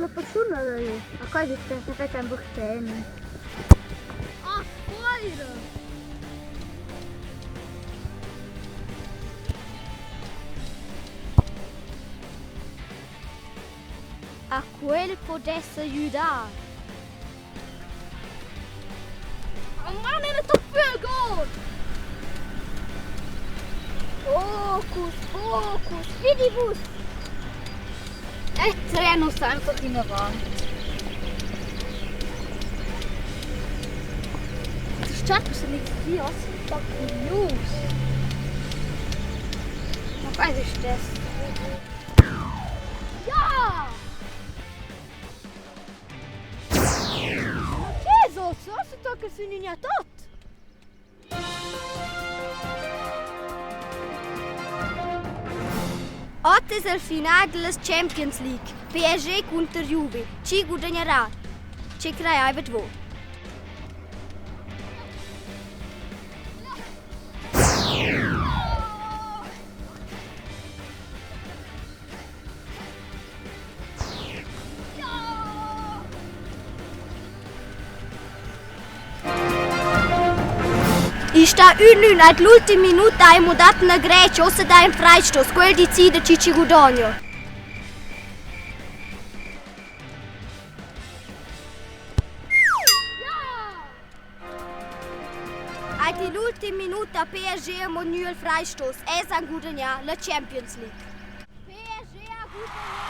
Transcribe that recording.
La persuna da A quai se fettan buc sen. Ah, Cuoira! A quel podess ajüdar. Oh Mann, er hat doch viel Goal! Hocus pocus fidibus! Jetzt rennen uns einfach in die Wand. Das Chat ist nicht hier, was ist kurios. Ma quai ist das? Ja! Che so, so tocca sün üna tot. Ot es il final dellas Champions League. PSG cunter Juve. Chi gudagnarà? Che crajaivat vo? I sta ün ün ad l'ultim minuta hai dat üna Grecia, ussa dà ün freistoss, quel decida chi chi gudogna. Ed ill'ultima minuta PSG amo gnü il freistoss. Els han gudagnà la Champions League. PSG ha gudagnà.